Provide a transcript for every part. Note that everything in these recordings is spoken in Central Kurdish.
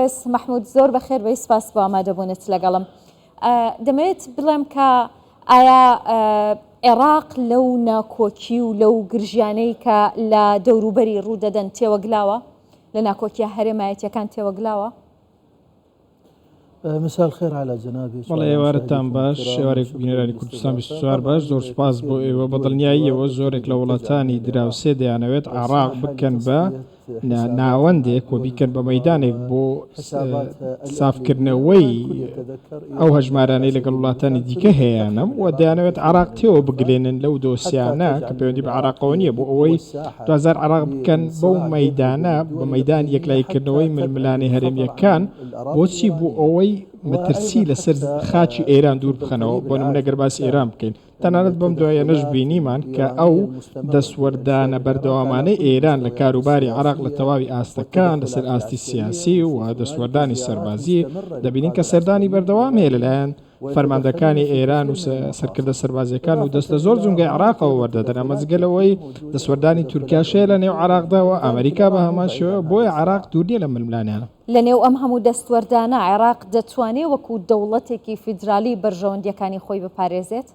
بەڕێز مەحمود زۆر بەخێر بێی سپاس بۆ ئامادەبوونت لەگەڵم. دەمەوێت بڵێم کە ئایا عێراق لەو ناکۆکی و لەو گرژیانەی کە لە دەوروبەری ڕوودەدەن تێوەگلاوە؟ لە ناکۆکیە هەرێمایەتیەکان تێوەگلاوە؟ مساء الخير على جنابك بەڵێ ئێوارەتان باش ئێوارێک بینەرانی کوردستان 24 باش زۆر سوپاس بۆ ئێوە بە دڵنیاییەوە زۆرێک لە وڵاتانی دراوسێ دەیانەوێت عێراق بکەن بە ناوەندێک و بیکەن بە مەیدانێک بۆ سافکردنەوەی ئەو هەژمارانەی لەگەڵ وڵاتانی دیکە هەیانە و دەیانەوێت عراق تێوە بگلێنن لەو دۆسیانە کە پەیوەندی بە عراقەوە نییە بۆ ئەوەی دوازار عراق بکەن بەو مەدانە بە مەدان یەکلاییکردنەوەی ململانێ هەرێمیەکان بۆچی بۆ ئەوەی مەترسی لەسەر خاکی ئێران دوور بخەنەوە بۆ نمونە گەر باسی ئێران بکەین تەنانەت بەم دواییانەش بینیمان کە ئەو دەستوەردانە بەردەوامانەی ئێران لە کاروباری عێراق لە تەواوی ئاستەکان لەسەر ئاستی سیاسی و دەستوەردانی سەربازی دەبینین کە سەردانی بەردەوام هەیە لەلایەن فەرماندەکانی ئێران و سەرکردە سەربازیەکان و دەست لە زۆر جومگەی عێراقەوە وەردەدەن ئەمە جگە لەوەی دەستوەردانی تورکیاش هەیە لە نێو عێراقدا و ئەمریکا بە هەمان شێوە بۆیە عێراق دوور نییە لە ململانێیانە. لە نێو ئەم هەموو دەستوەردانە، عێراق دەتوانێ وەکوو دەوڵەتێکی فیدرالی بەرژەوەندییەکانی خۆی بپارێزێت؟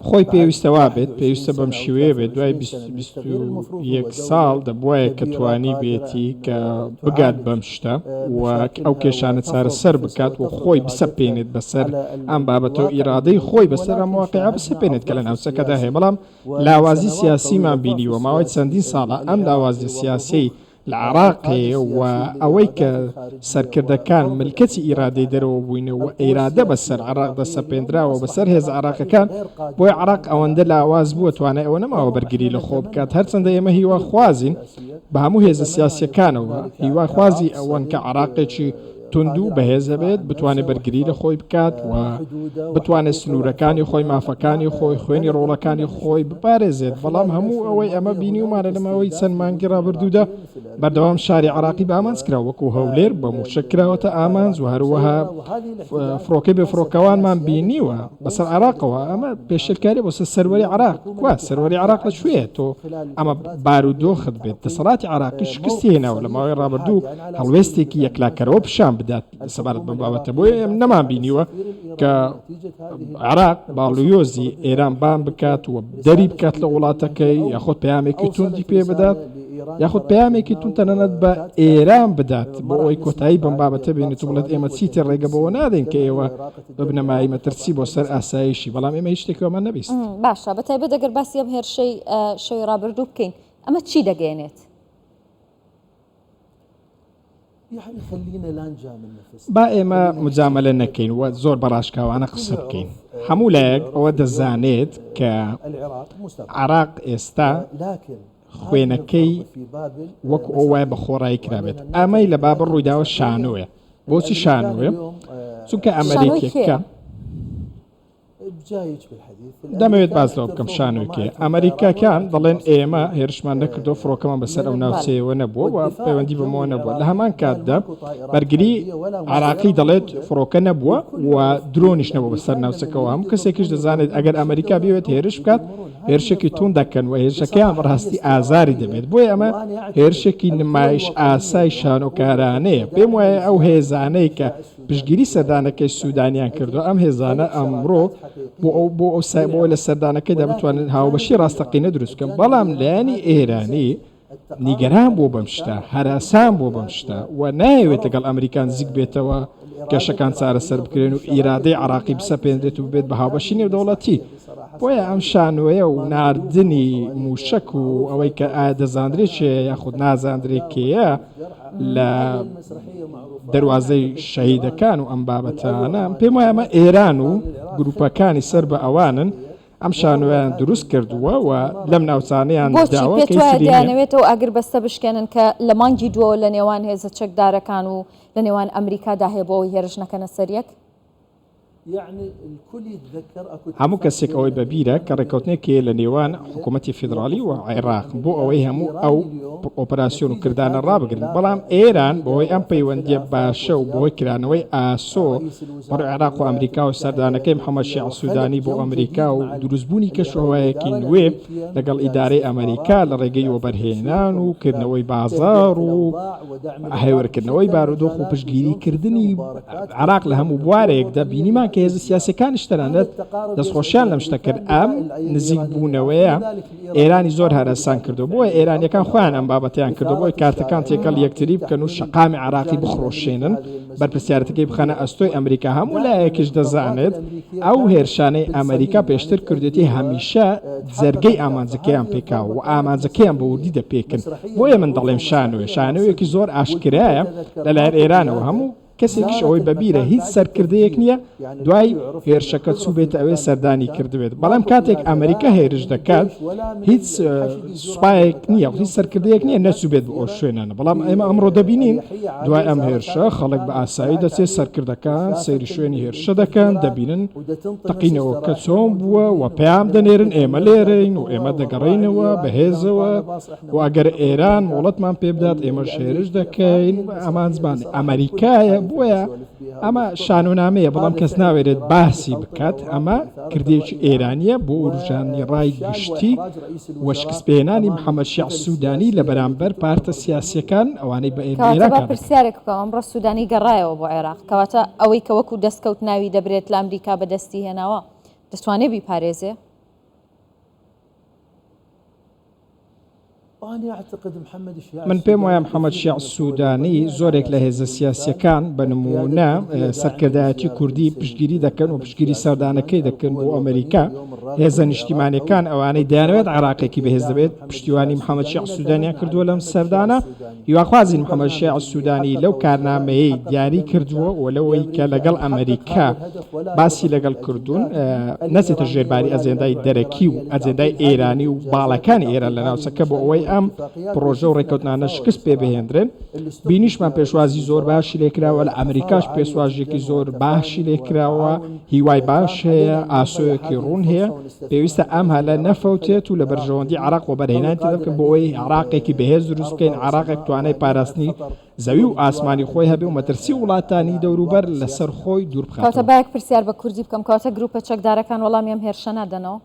خۆی پێویستە وابێت، پێویستە بەم شیوەیە بێت، دوای 21 ساڵ دەبوایە کە توانیبێتی کە بگات بەم شتە و ئەو کێشانە چارەسەر بکات و خۆی بسەپێنێت بەسەر ئەم بابەتە و ئیرادەی خۆی بەسەر ئەم واقیعە بسەپێنێت کە لە ناوچەکەدا هەیە، بەڵام لاوازی سیاسیمان بینیوە، ماوەی چەندین ساڵە ئەم لاوازیە سیاسیەی لە عێراق هەیە و ئەوەی کە سەرکردەکان ملکەچی ئیرادەی دەرەوە بووینە و ئیرادە بەسەر عێراقدا سەپێندراوە بەسەر هێزە عێراقەکان، بۆیە عێراق ئەوەندە لاواز بووە توانای ئەوە نەماوە بەرگری لە خۆ بکات، هەرچەندە ئێمە هیواخوازین بە هەموو هێزە سیاسیەکانەوە هیواخوازی ئەوەن کە عێراقێکی توند و بەهێز هەبێت، بتوانێت بەرگری لە خۆی بکات و بتوانێت سنوورەکانی خۆی، مافەکانی خۆی، خوێنی ڕۆڵەکانی خۆی بپارێزێت، بەڵام هەموو ئەوەی ئەمە بینیومانە لە ماوەی چەند مانگی ڕابردوودا بەردەوام شاری عێراقی بە ئامانج کرا وەکو هەولێر بە مووشەک کراوەتە ئامانج و هەروەها فڕۆکەی بێ فڕۆکەوانمان بینیوە بەسەر عێراقەوە، ئەمە پێشێلکاریە بۆ سەر سەروەری عێراق، کوا سەروەری عێراق لە کوێیە تۆ ئەمە بارودۆخت بێت دەسەڵاتی عێراقی شکستی هێناوە لە ماوەی ڕابردوو هەڵوێستێکی یەکلاکەرەوە پیشان بدات سەبارەت بەم بابەتە بۆیە ئێمە نەمان بینیوە کە عێراق باڵیۆزی ئێران بان بکات و دەری بکات لە وڵاتەکەی یاخود پەیامێکی توندی پێ بدات یاخود پەیامێکی توند تەنانەت بە ئێران بدات بۆ ئەوەی کۆتایی بەم بابەتە بێنێت و بڵێت ئێمە چیتر ڕێگە بەوە نادەین کە ئێوە ببنە مایەی مەترسی بۆ سەر ئاسایشی بەڵام ئێمە هیچ شتێکی وامان نەبیست. باشە بەتایبەت ئەگەر باسی ئەم هێرشەی شەوی ڕابردوو بکەین ئەمە چی دەگەیەنێت؟ با ئێمە مجامەلە نەکەین و زۆر بە ڕاشکاوانە قسە بکەین. هەموو لایەک ئەوە دەزانێت کە عێراق ئێستا خوێنەکەی وەکو ئەو وایە بە خۆڕایی کرابێت. ئەمەی لە بابل ڕوویداوە شانۆیە. بۆچی شانۆیە؟ چونکە ئەمەریکیەکە. دەمەوێت باس لەوە بکەم شانۆی کێ ئەمریکاکان دەڵێن ئێمە هێرشمان نەکردو فڕۆکەمان بەسەر ئەو ناوچەیەوە نەبووە و پەیوەندی بەمەوە نەبووە لە هەمان کاتدا بەرگری عراقی دەڵێت فڕۆکە نەبووە و درۆنیش نەبوو بەسەر ناوچەکەەوە هەموو کەسێکیش دەزانێت ئەگەر ئەمریکا بێت هێرش بکات هێرشێکی تون دەکەن و هێرشەکەیان بەڕاستی ئازاری دەبێت بۆیە ئەمە هێرشێکی نمایش ئاسای شانۆکارانەیە پێم وایە ئەو هێزانەی کە پشتگیری سەردانەکەی سودانیان کردووە، ئەم هێزانە ئەمڕۆ بۆ ئەو بۆ ئەو سای بۆ لە سەردانەکەیدا بتوانن هاوبەشی ڕاستەقینە دروست بکەن، بەڵام لایەنی ئێرانی نیگەران بووە بەم شتە، هەراسان بووە بەم شتە و نایەوێت لەگەڵ ئەمریکا نزیک بێتەوە، کێشەکان چارەسەر بکرێن و ئیرادەی عێراقی بسەپێنرێت و ببێت بە هاوبەشی نێودەوڵەتی. بۆیە ئەم شانۆیە و ناردنی مووشەک و ئەوەی کە ئایا دەزاندرێت کێیە یاخود نازاندرێت کێیە لە دەروازەی شەهیدەکان و ئەم بابەتانە پێم وایە ئەمە ئێران و گروپەکانی سەر بە ئەوانن ئەم شانۆیان دروست کردووە و لەم ناوچانەیان بۆچی داوە پێت کە وایە هیچی لێ نییە. دەیانەوێت ئەو ئاگربەستە بشکێنن کە لە مانگی دووەوە لە نێوان هێزە چەکدارەکان و لە نێوان ئەمریکادا هەیە بۆ ئەوەی هێرش نەکەنە سەر یەک؟ هەموو کەسێک ئەوەی بەبیرە کە ڕێککەوتنێک هەیە لە نێوان حکوومەتی فیدراڵی و عێراق بۆ ئەوەی هەموو ئەو. ئۆپەراسیۆن و کردانە ڕابگرن، بەڵام ئێران بەهۆی ئەم پەیوەندییە باشە و بەهۆی کرانەوەی ئاسۆ بەڕووی عێراق و ئەمریکا و سەردانەکەی محەمەد شیاع سودانی بۆ ئەمریکا و دروستبوونی کەشوهەوایەکی نوێ لەگەڵ ئیدارەی ئەمریکا لە ڕێگەی وەبەرهێنان و کردنەوەی بازاڕ و هێورکردنەوەی بارودۆخ و پشتگیریکردنی عێراق لە هەموو بوارێکدا بینیمان کە هێزە سیاسیەکانیش تەنانەت دەستخۆشیان لەم شتە کرد ئەم نزیکبوونەوەیە ئێرانی زۆر هەرەسان کردو بۆیە ئێرانیەکان خۆیان ئەم بابەتیان کردو بۆی کارتەکان تێکەڵ یەکتری بکەن و شەقامی عراقی بخرۆشێنن بەرپرسیارەتەکەی بخەنە ئەستۆی ئەمریکا هەموو لایەکیش دەزانێت ئەو هێرشانەی ئەمریکا پێشتر کردێتی هەمیشە جەرگەی ئامانجەکەیان پێکاوە و ئامانجەکەیان بە وردی دەپێکن بۆیە من دەڵێم شانۆیە شانۆیەکی زۆر ئاشکرایە لەلایەن ئێرانەوە هەموو کەسێکیش ئەوەی بەبیرە هیچ سەرکردەیەک نییە دوای هێرشەکە چووبێتە ئەوێ سەردانی کردبێت بەڵام کاتێک ئەمریکا هێرش دەکات هیچ سوپایەک نییە هیچ سەرکردەیەک نییە نەچووبێت بۆ ئەو شوێنانە بەڵام ئێمە ئەمڕۆ دەبینین دوای ئەم هێرشە خەڵک بە ئاسایی دەچێت سەرکردەکان سەیری شوێنی هێرشە دەکەن دەبینن تەقینەوەکە چۆن بووە و پەیام دەنێرن ئێمە لێرەین و ئێمە دەگەڕێینەوە بەهێزەوە و ئەگەر ئێران مۆڵەتمان پێ بدات ئێمەش هێرش دەکەین ئامانجمان ئەمریکایە بۆیە ئەمە شانۆنامەیە بەڵام کەس ناوێرێت باسی بکات ئەمە کردێکی ئێرانیە بۆ وروژاندنی ڕای گشتی و شکستپێهێنانی محەمەد شیاع سودانی لە بەرامبەر پارتە سیاسیەکان ئەوانەی بە کەواتە ئێران با کار دەکەن. پرسیارێک بکەم ئەمڕۆ سودانی گەڕایەوە بۆ عێراق کەواتە ئەوەی کە وەکو دەستکەوت ناوی دەبرێت لە ئەمریکا بەدەستی هێناوە دەتوانێ بیپارێزێ؟ من پێم وایە محەمەد شیاع سودانی زۆرێک لە هێزە سیاسییەکان بە نموونە سەرکردایەتی کوردی پشتگیری دەکەن و پشتگیری سەردانەکەی دەکەن بۆ ئەمریکا، هێزە نیشتیمانییەکان ئەوانەی دەیانەوێت عێراقێکی بەهێز دەبێت پشتیوانی محەمەد شیاع سودانیان کردووە لەم سەردانە، هیواخوازین محەمەد شیاع سودانی لەو کارنامەیەی دیاری کردووە و لەوەی کە لەگەڵ ئەمەریکا باسی لەگەڵ کردوون نەچێتە ژێر باری ئەجێندای دەرەکی و ئەجێندای ئێرانی و باڵەکانی ئێران لە ناوچەکە بۆ ئەوەی ئەم پڕۆژە و ڕێککەوتنانە شکست پێ بهێندرێن. بینیشمان پێشوازی زۆر باشی لێکراوە، لە ئەمریکاش پێشوازییەکی زۆر باشی لێکراوە، هیوای باش هەیە، ئاسۆیەکی ڕوون هەیە. پێویستە ئەم هەلە نەفەوتێت و لە بەرژەوەندی عێراق وەبەرهێنانی تێدا بکەن بۆ ئەوەی عێراقێکی بەهێز دروست بکەین، عێراقێک توانای پاراستنی زەوی و ئاسمانی خۆی هەبێ و مەترسی وڵاتانی دەوروبەر لەسەر خۆی دوور کەواتە بخاتەوە. با یەک پرسیار بە کوردی بکەم، کەواتە گروپە چەکدارەکان وەڵامی ئەم هێرشە نادەنەوە؟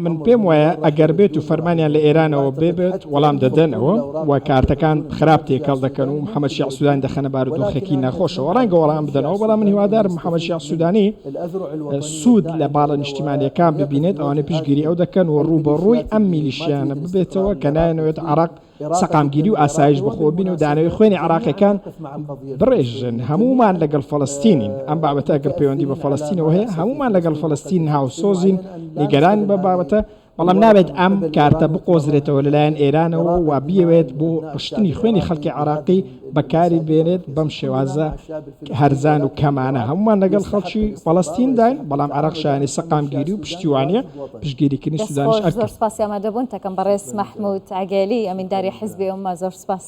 من پێم وایە ئەگەر بێت و فەرمانیان لە ئێرانەوە بێبێت وەڵام دەدەنەوە و کارتەکان خراپ تێکەڵ دەکەن و محەممەد شیاع سوودانی دەخەنە بارودۆخێکی ناخۆشەوە ڕەنگە وەڵام بدەنەوە بەڵام من هیوادارم محەممەد شیاع سوودانی سوود لە باڵە نیشتیمانیەکان ببینێت ئەوانەی پشتگیری ئەو دەکەن و ڕووبەڕووی ئەم میلیشیانە ببێتەوە کە نایانەوێت عێراق سەقامگیری و ئاسایش بەخۆوە بین و دانەوەی خوێنی عێراقیەکان بڕێژن، هەموومان لەگەڵ فەڵەستینین، ئەم بابەتە ئەگەر پەیوەندی بە فەڵەستینەوە هەیە هەموومان لەگەڵ فەڵەستین هاوسۆزین، نیگەرانین بە بابەتە، بەڵام نابێت ئەم کارتە بقۆزرێتەوە لەلایەن ئێرانەوە و بیەوێت بۆ ڕشتنی خوێنی خەڵکی عێراقی بەکاری بێنێت بەم شێوازە هەرزان و کەمانە، هەموومان لەگەڵ خەڵکی فەڵەستینداین، بەڵام عێراق شایانی سەقامگیری و پشتیوانیە، پشتگیریکردنی دەست سودانیش خۆش ئەرکە. زۆر سپاسی ئامادەبوونت ئەکەم بەڕێز مەحمود عگێلی ئەمینداری حیزبی ئوممە زۆر سپاس.